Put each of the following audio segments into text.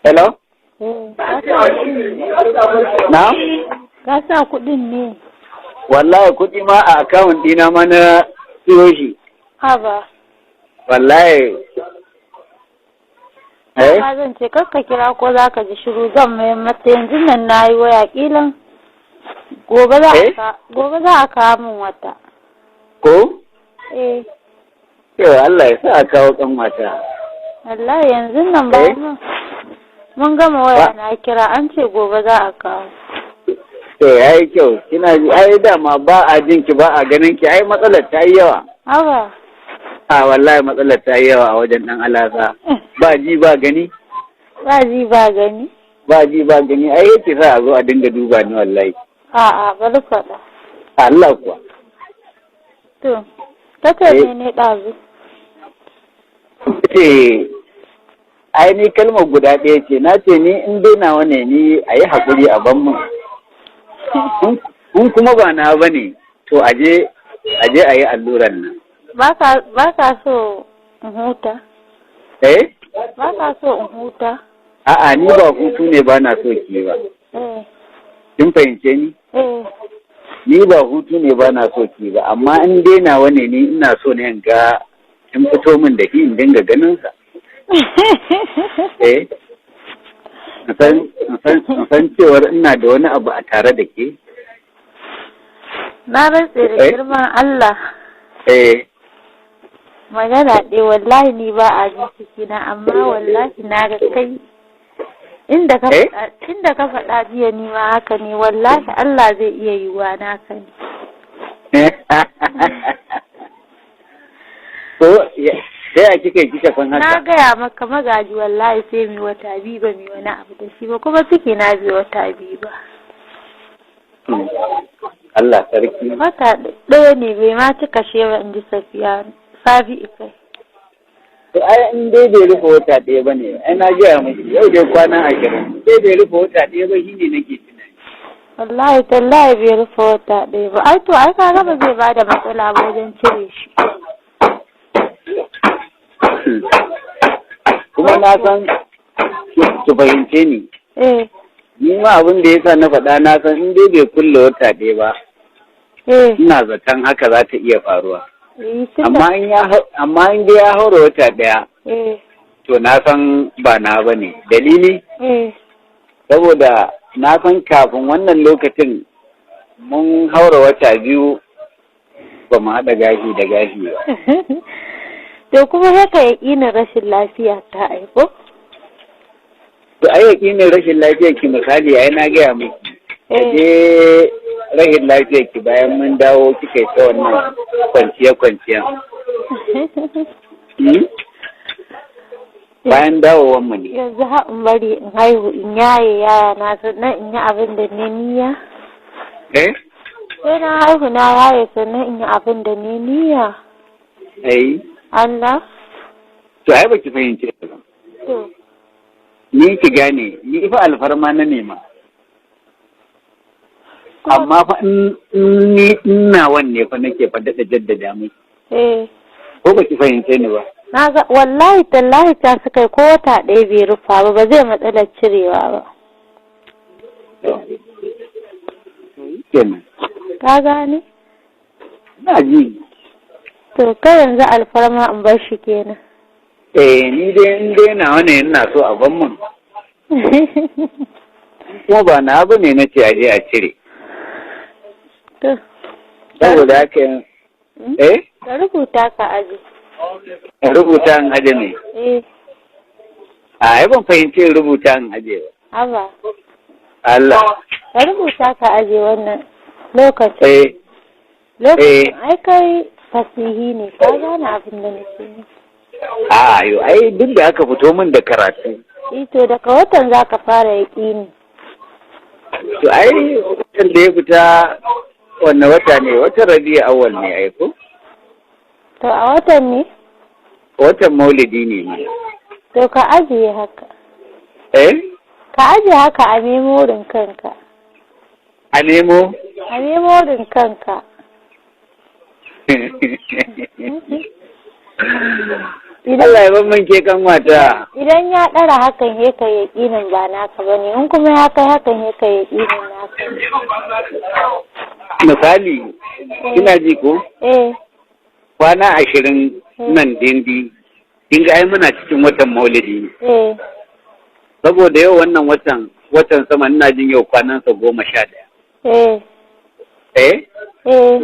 Hello? Eh, ka sa kuɗin ne? Na? Ka sa kuɗin ne? Wallahi kuɗi ma a akawun ɗina ma na siyo shi. Haba. Wallahi. Eh? Ba zan ce kar ka kira ko za ka ji shiru, zan mayar mata yanzu nan, na yi waya kilan gobe za a Eh? Gobe za a kawo min wata. Ko? Eh. Yau Allah ya sa a kawo kanwata. Wallahi yanzu nan ba Eh? mun gama waya Ba- na kira, an ce gobe za a kawo. To yayi kyau. Kina ji ai dama ba a jin ki, ba a ganin ki, ai matsalar ta yi yawa. Haba. A wallahi matsalar ta yi yawa a wajen dan alasa. Ba ji ba gani. Ba ji ba gani. Ba ji ba gani, ai yake sa a zo a dinga duba ni wallahi. A'a, bari faɗa. Allah kuwa. To, ta ce Eh. mene ɗazu? Ce ai ni kalmar guda ɗaya ce na ce, ni in dai nawa ne, ni a yi haƙuri a ban mun. In kuma ba na ba ne, to aje aje a yi alluran nan. Ba ka so in huta? Eh? Ba ka so in huta? A'a, ni ba hutu ne ba na so ki ba. Eh. Kin fahimce ni? Eh. Ni ba hutu ne ba na so ki ba, amma in dai nawa ne, ni ina so ne in ga in fito min da shi in dinga ganin sa. Eh, in san cewar ina da wani abu a tare da ke. Na rantse da Eh? girman Allah. Eh. Magana ɗaya, wallahi ni ba a ji cikina, amma wallahi na ga kai inda ka Eh? faɗa, inda ka faɗa jiya, ni ma haka ne. Wallahi Allah zai iya yiwuwa naka ne. Ko sai a kika san Na haka? gaya maka magaji, wallahi sai mi wata 2 ba mi wani abu da shi ba, kuma ciki na bi wata 2 ba. Allah sarki. Wata ɗaya ne bai ma cika shewa, in ji Safiya Sabi Ikai. To ai in dai bai rufe wata ɗaya ba ne, ai na gaya miki yau dai kwana 20. In dai bai rufe wata ɗaya ba shine nake tunani. Wallahi tallahi bai rufe wata ɗaya ba. Ai to ai kaga ba zai bada matsala ba wajen cire shi. Kuma na san ki fahimce ni. Eh. Ni ma abin da yasa na faɗa, na san in dai bai kulle wata ɗaya ba, Eh. ina zaton haka za ta iya faruwa. Eh, tunda Amma in dai ya haura wata ɗaya, Eh. to na san ba na ba ne. Dalili? Eh. Saboda na san kafin wannan lokacin mun haura wata 2 ba mu haɗa gashi da gashi ba. To kuma haka yaƙinin rashin lafiya ta aiko? To ai yaƙinin rashin lafiyar ki, misali, ai na gaya miki. Eh. Je rashin lafiyar ki bayan mun dawo kika yi ta wannan kwanciya kwanciya. Bayan dawowar mu ne. Yanzu ha in bari in haihu in yaye yaya na, sannan in yi abin da ne niyya. Eh? Sai na haihu na yaye sannan in yi abin da ne niyya. Eh. Allah. To ai baki fahimce ba. To. Ni ki gane, ni fa alfarma na nema. Amma fa in ni ina wanne fa nake fa daɗa jaddada miki. Eh. Ko baki fahimce ni ba? Na ga wallahi tallahi ta suka yi ko wata ɗaya bai rufa ba, ba zai matsalar cirewa ba. Kenan. Ka gane? Na ji. To kai yanzu alfarma in bar shi kenan. Eh, ni dai in dai nawa ne ina so a ban mun. Kuma ba na ba ne na ce a je a cire. To. Saboda haka eh? Ka rubuta ka aje. In rubuta in aje ne. Eh. A ai ban fahimci in rubuta in aje ba. Haba. Allah. Ka rubuta ka aje wannan lokacin. Eh. Lokacin ai kai fasihi ne, ka gane abin da nake yi. A yo ai duk da aka fito min da karatu. Eh, to daga watan za ka fara yaƙini. To ai watan da ya fita wannan wata ne, watan Rabi'u awwal ne ai ko? To a watan ne? Watan Maulidi ne ma. To ka ajiye haka. Eh? Ka ajiye haka a memorin kanka. A nemo? A memorin kanka. Allah ya ban man ke kanwata. Idan ya ɗara hakan he ka yaƙinin ba naka bane, in kuma ya kai hakan he ka yaƙinin naka ne. Misali, kina ji ko? Eh. Kwana 20 nan dindi. Kin ga ai muna cikin watan Maulidi. Eh. Saboda yau wannan watan sama ina jin yau kwanansa 11. Eh. Eh? Eh.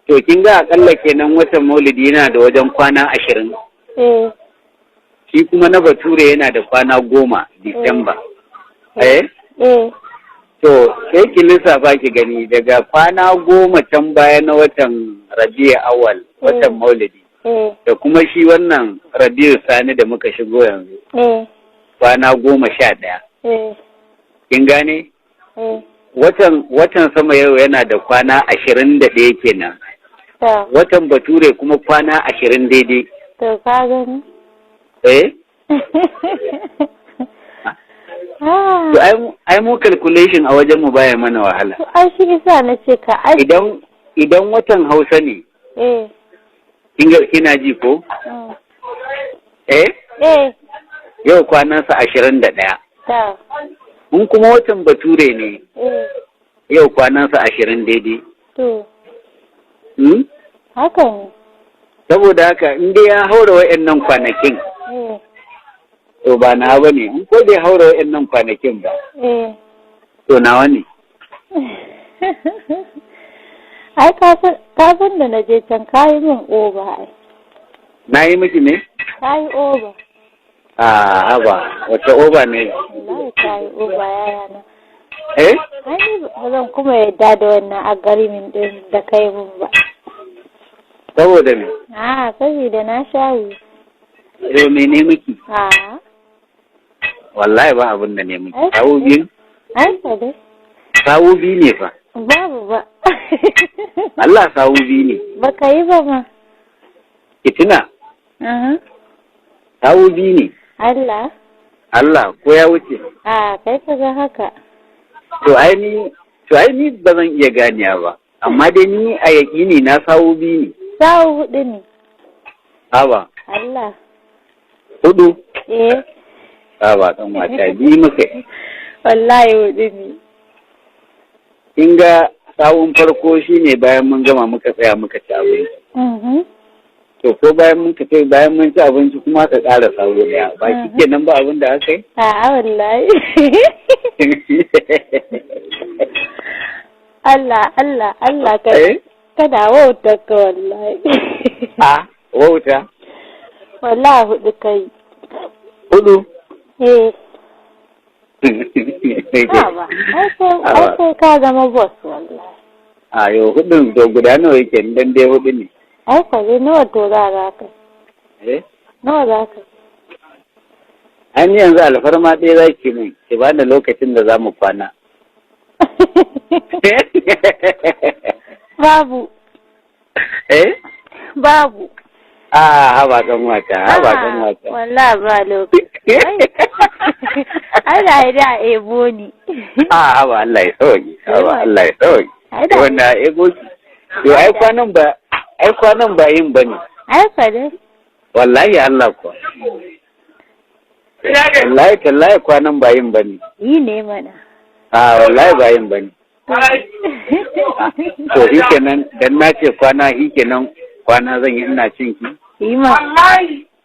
To kin ga akalla kenan watan Maulidi yana da wajen kwana 20. Eh. Shi kuma na Bature yana da kwana 10 Disamba. Eh? Eh. To sai ki lissafa ki gani daga kwana 10 can baya na watan Rabi'u Awwal, watan Maulidi. Eh. Da kuma shi wannan Rabi'u Sani da muka shigo yanzu. Eh. Kwana 11. Eh. Kin gane? Eh. Watan sama yau yana da kwana 21 kenan. To. Watan Bature kuma kwana 20 daidai. To ka gani? Eh? To ai mu calculation a wajen mu baya mana wahala. To ai shi isa na ce ka ai. Idan watan Hausa ne. Eh. Kina ji ko? Mm. Eh? Eh. Yau kwanansa 21. Ta. In kuma watan Bature ne. Eh. Yau kwanansa 20 daidai. To. Hmm? Haka ne. Saboda haka in dai ya haura wa'annan kwanakin. Eh. To ba nawa bane, in ko bai haura wa'annan kwanakin ba. Eh. To nawa ne. Ai ka san da na je can ka yi min oba ai. Na yi miki ne? Ka yi oba. A haba, wace oba ne? Wallahi ka yi oba yaya na. Eh? Ai ni ba zan kuma yarda da wannan agarimin din da kai min ba. Saboda me? A saboda na shayi. Yo mene miki? A. Wallahi ba abin da ne miki. Sawu biyu? Ai ka dai. Sawu biyu ne fa. Babu ba. Allah sawu biyu ne. Baka yi ba ma. Ki tuna? Sawu biyu ne. Allah. Allah ko ya wuce? A kai ka ga haka. To ai ni ba zan iya ganiya ba. Amma dai ni a yaƙini na sawu biyu ne. Sawu 4 ne. Haba. Allah. 4? Eh. Haba ɗan wata biyu muka. Wallahi 4 ne. Kin ga sawun farko shine bayan mun gama muka tsaya muka ci abinci. To ko bayan mun ci bayan mun ci abinci kuma ka ƙara sawu ɗaya. Ba shi kenan ba abin da aka yi? A'a wallahi. Allah Allah Allah kai. Kana wauta ka wallahi. A wauta? Wallahi 4 kai. 4? Eh. Haba, ai sai ka zama boss wallahi. A yau 4 to guda nawa yake dan dai 4 ne. Ai kwa dai nawa to za ka? Eh? Nawa za ka? Ai ni yanzu alfarma ɗaya za ki min, ki bani lokacin da za mu kwana. Babu. Eh? Babu. Ah, haba kan wata, haba kan wata. Wallahi ba lokaci. Ai da da ebo ni. Ah, haba Allah ya sauke. Haba Allah ya sauke. Wannan ebo. Yo ai kwanan ba yin bane. Ai fa dai. Wallahi Allah kuwa. Wallahi tallahi kwanan ba yin bane. Yi ne mana. Ah, wallahi ba yin bane. To shikenan dan na ce kwana shikenan kwana zan yi ina cin ki. Yi ma.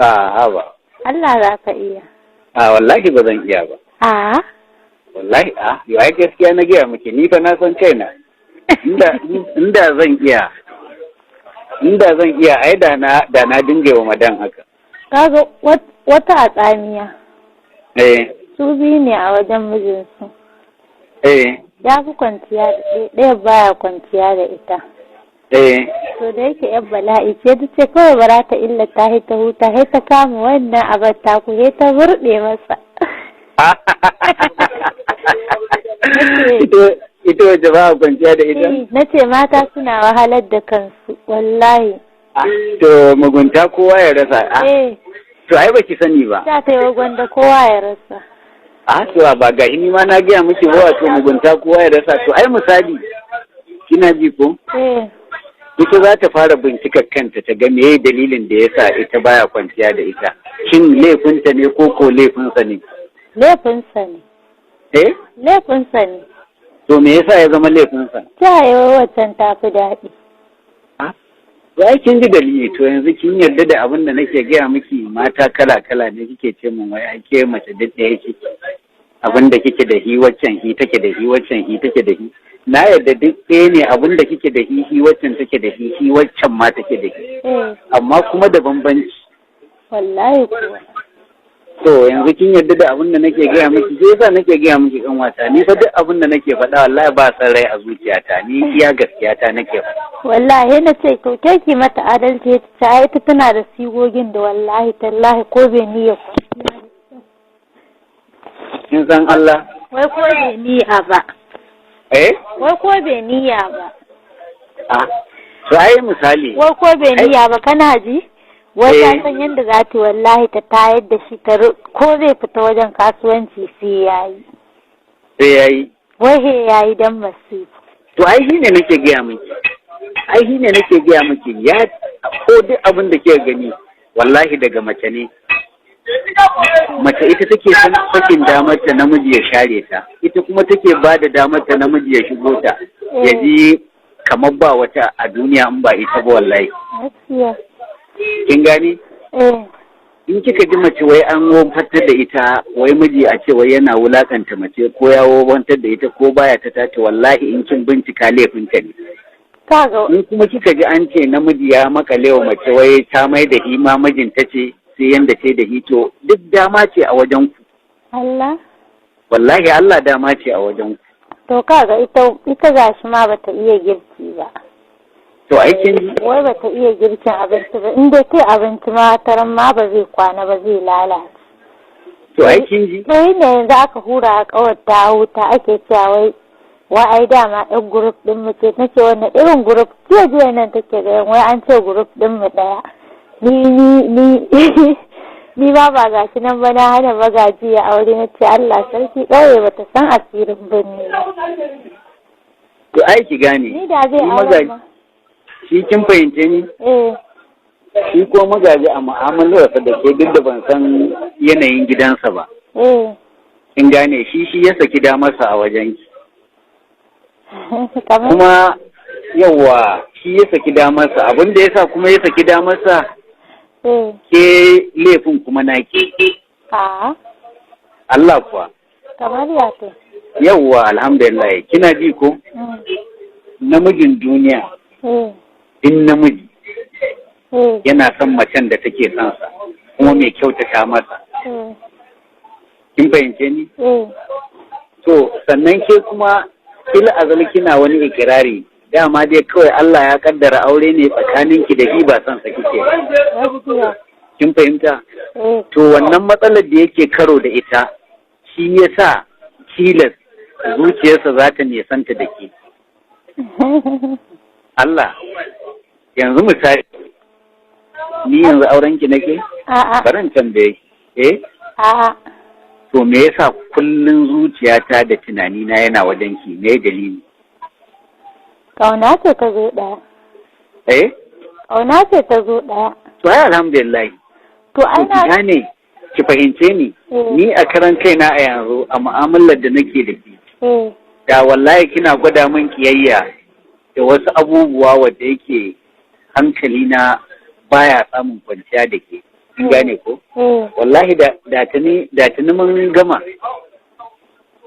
Ah, haba. Allah za ka iya. Ah, wallahi ba zan iya ba. Ah. Wallahi ah, yo ai gaskiya na gaya miki ni fa na san kaina. Inda zan iya. Inda zan iya ai da na dinga wa madan haka. Kaga wata a tsamiya. Eh. Su biyu ne a wajen mijinsu. Eh. Ya fi kwanciya da ɗaya baya kwanciya da ita. Eh. To da yake yan bala'i ce ta ce kawai bara ta illata ta huta sai ta kama wannan abar taku sai ta burɗe masa. Ita wace ba a kwanciya da ita? Na ce mata suna wahalar da kansu wallahi. To mugunta kowa ya rasa. Eh. To ai baki sani ba. Ta ta yi gwanda kowa ya rasa. A to ba ga ni ma na gaya miki ba wato mugunta kowa ya rasa to ai misali kina ji ko? Eh. Ita za ta fara bincikar kanta ta ga meye dalilin da yasa ita baya kwanciya da ita. Shin laifinta ne ko ko laifinsa ne? Laifinsa ne. Eh? Laifinsa ne. To me yasa ya zama laifinsa? Ta yi waccan ta fi daɗi. Ya kin ji dalili. To yanzu kin yarda da abin da nake gaya miki, mata kala kala ne, kike ce mun wai ai ke mace duk ɗaya kike. Abin da kike da hi waccan hi take da hi, waccan hi take da hi. Na yarda duk ɗaya ne, abin da kike da hi hi waccan take da hi, hi waccan ma take da hi. Amma kuma da bambanci. Wallahi kuwa. To yanzu kin yarda da abin da nake gaya miki, sai yasa nake gaya miki kan wata. Ni fa duk abin da nake faɗa wallahi ba san rai a zuciyata, ni iya gaskiyata nake faɗa. Wallahi na ce to ke ki mata adalci, ta ce ai ita tana da sigogin da wallahi tallahi ko bai niyya Kin san Allah? Wai ko bai niyya ba. Eh? Wai ko bai niyya ba. Ah. To ai misali. Wai ko bai niyya ba, kana ji? Wai ta san yadda za ta wallahi ta tayar da shi ta ko zai fita wajen kasuwanci sai yayi. Sai yayi. Wai he yayi dan masifa. To ai shi ne nake gaya miki. Ai shi ne nake gaya miki, ya ko duk abin da kika gani wallahi daga mace ne. Mace ita take son sakin damar ta namiji ya share ta, ita kuma take ba da damar ta namiji ya shigo ta, ya ji kamar ba wata a duniya in ba ita ba wallahi. Gaskiya. Kin gani? Eh. In kika ji mace wai an wofantar da ita, wai miji a ce wai yana wulakanta mace ko ya wofantar da ita ko baya ta tace, wallahi in kin bincika laifinta ne. Kaga In kuma kika ji an ce namiji ya makale wa mace, wai ta mai da hima mijinta ce sai yanda ce da hito, duk dama ce a wajen ku. Allah. Wallahi Allah, dama ce a wajen ku. To kaga ita gashi ma bata iya girki ba. To ai kin ji. Wai bata iya girkin abinci ba, in dai kai abinci ma taran ma ba zai kwana ba, zai lalace. To ai kin ji. To ne yanzu aka hura a kawar ta wuta, ake cewa wai wa ai dama ɗan group ɗin mu ce. Nace wannan irin group? Jiya jiya nan take ga wai an ce group ɗin mu ɗaya. Ni ma ba gashi nan ba, na hana magaji ya aure. Na ce Allah sarki, ƙauye bata san asirin birni ba. To ai ki gane. Ni da zai Shi auren ma. Shi kin fahimce ni? Eh. Shi ko magaji a mu'amalarsa da ke, duk da ban san yanayin gidansa ba. Kin gane, shi ya saki damarsa a wajen ki. Kamar Kuma yawa shi ya saki damarsa, abin da yasa kuma ya saki damarsa, ke laifin kuma naki. A Allah kuwa. Kamar ya to? Yawwa, alhamdulillah, kina ji ko? Namijin duniya, in namiji yana son macen da take son sa kuma mai kyautata masa. Kin fahimce ni? Eh. To sannan ke kuma kila azal kina wani ikirari, dama dai kawai Allah ya kaddara aure ne tsakaninki da shi, ba son sa kike ba. Gaskiya. Kin fahimta? Eh. To wannan matsalar da yake karo da ita shi yasa tilas zuciyarsa za ta nesanta da ke. Allah, yanzu misali ni yanzu auren ki nake? A'a. Bari in tambaye ki. Eh? A'a. To me yasa kullun zuciyata da tunanina yana wajen ki? Me dalili? Kauna ce ta zo ɗaya. Eh? Kauna ce ta zo ɗaya. To ai alhamdulillah. To ai To ki na gane, ki fahimce ni. Ni a karan kaina a yanzu a mu'amalar da nake da ke, da wallahi kina gwada min kiyayya da wasu abubuwa wadda yake hankali na baya samun kwanciya da ke. Kin gane ko? Eh. Wallahi da tuni mun gama.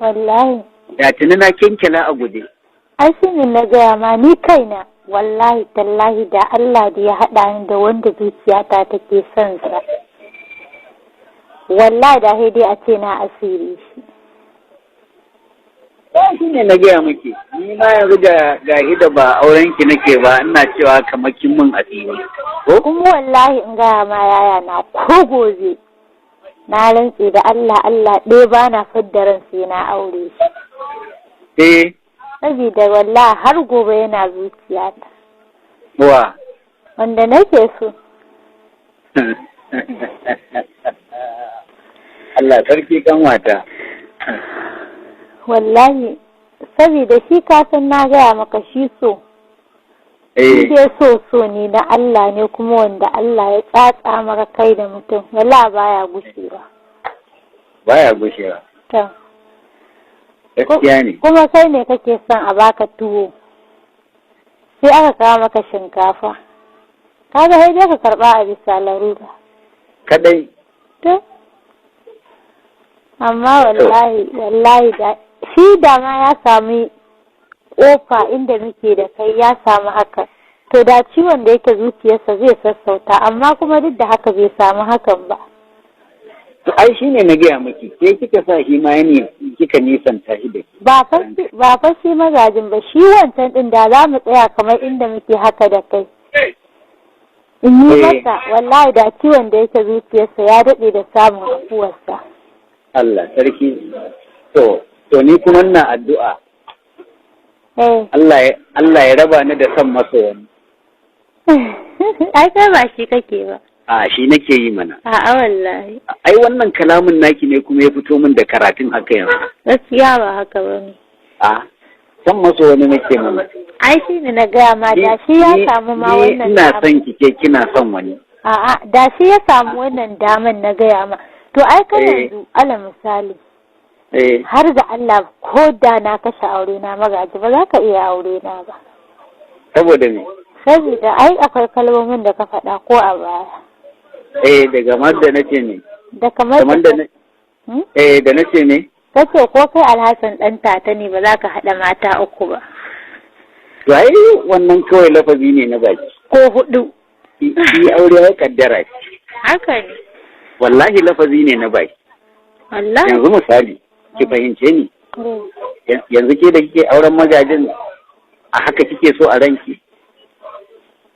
Wallahi. Da tuni na kinkila a guje. Ai shi ne na gaya ma, ni kaina wallahi tallahi da Allah da ya haɗa ni da wanda zuciyata take son sa, wallahi da sai dai a ce na asiri shi. Ba shi ne na gaya miki. Ni ma yanzu ga da ba auren ki nake ba, ina cewa kamar kin mun asiri. Ko? Kuma wallahi in gaya ma yaya na, ko gobe na rantse da Allah, Allah ɗaya ba na fidda ran sai na aure shi. Saboda wallahi har gobe yana zuciyata. Wa? Wanda nake so. Allah sarki kanwata. Wallahi saboda shi ka san na gaya maka shi so. Eh. Dai so so ne na Allah ne, kuma wanda Allah ya tsatsa maka kai da mutum, wallahi baya gushewa. Baya gushewa. To. Gaskiya ne. Kuma kai ne kake son a baka tuwo, sai aka kawo maka shinkafa, kaga sai dai ka karba a bisa larura. Kadai. To, amma wallahi wallahi da shi da ma ya sami kofa inda muke da kai, ya samu haka, to da ciwon da yake zuciyarsa zai sassauta, amma kuma duk da haka bai samu hakan ba. To ai shine na gaya miki, ke kika sa shi ma ne kika nisanta shi da ke. Ba fa shi magajin ba, shi wancan din, da za mu tsaya kamar inda muke haka da kai, in yi masa, wallahi da ciwon da yake zuciyarsa ya daɗe da samun afuwarsa. Allah sarki. To ni kuma ina addu'a. Allah ya raba ni da son masa wani. Ai kai ba shi kake ba. A shi nake yi mana. A'a wallahi. Ai wannan kalamin naki ne kuma ya fito min da karatun haka yanzu. Gaskiya ba haka bane. A san maso wani nake mana. Ai shi ne na gaya ma, da shi ya samu ma wannan. Ina son ki, ke kina son wani. A'a, da shi ya samu wannan daman na gaya ma. To ai kai yanzu ala misali. Har ga Allah, ko da na kashe aure na, Magaji, ba za ka iya aure na ba. Saboda me? Saboda ai akwai kalmomin da ka faɗa ko a baya. Eh, daga kamar da nace ne. Da kamar da na eh da nace ne. Kace ko kai Alhassan dan tata ne, ba za ka haɗa mata uku ba. To ai wannan kawai lafazi ne na baki. Ko hudu. Shi aure ya kaddara shi. Haka ne. Wallahi lafazi ne na baki. Wallahi. Yanzu misali, ki fahimce ni. Yanzu ke da kike auren Magajin a haka kike so a ranki?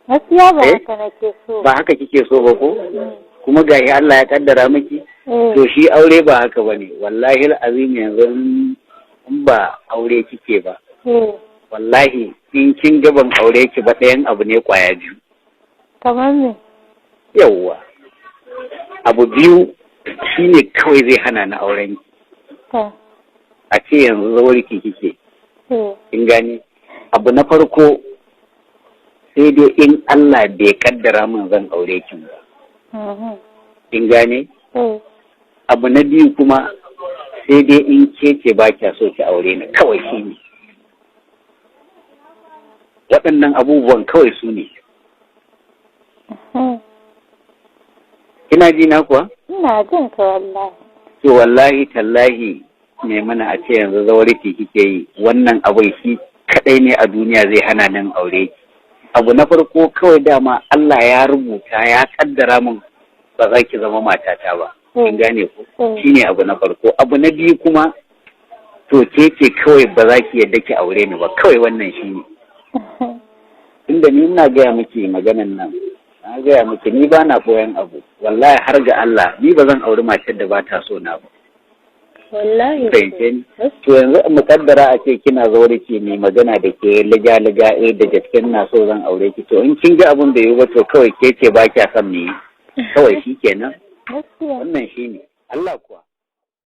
Gaskiya ba haka nake so. Ba haka kike so ba ko? Kuma gashi Allah ya kaddara miki? To shi aure ba haka bane. Wallahi al'azim, yanzu in ba aure kike ba, wallahi in kin ga ban aure ki ba, ɗayan abu ne kwaya biyu. Kamar me? Yawwa. Abu biyu shine kawai zai hana ni auren ki. A ce yanzu zawarki kike. Kin gani? Abu na farko, sai dai in Allah bai kaddara min zan aure ki ba. Kin gane? Abu na biyu kuma, sai dai in ke ce ba kya so ki aure ni, kawai shi ne. Waɗannan abubuwan kawai su ne. Kina ji na kuwa? Ina jin ka wallahi. To wallahi tallahi mai mana, a ce yanzu zawarki kike yi, wannan abin shi kadai ne a duniya zai hana nan aure ki. Abu na farko kawai, dama Allah ya rubuta ya kaddara min ba za ki zama matata ba. Kin gane ko? Shine abu na farko. Abu na biyu kuma, to ke ce kawai ba za ki yadda ki aure ni ba, kawai wannan shine. Tunda ni ina gaya miki maganan nan, na gaya miki ni ba na koyan abu. Wallahi har ga Allah ni ba zan auri matar da ba ta so na ba. Wallahi. Fahimce ni? To yanzu mu kaddara a ce kina zaure ki ne magana da ke liga liga, eh da gaske ina so zan aure ki, to in kin ga abun bai yi ba, to kawai ke ce ba kya son me, kawai shikenan. Wannan shine Allah kuwa.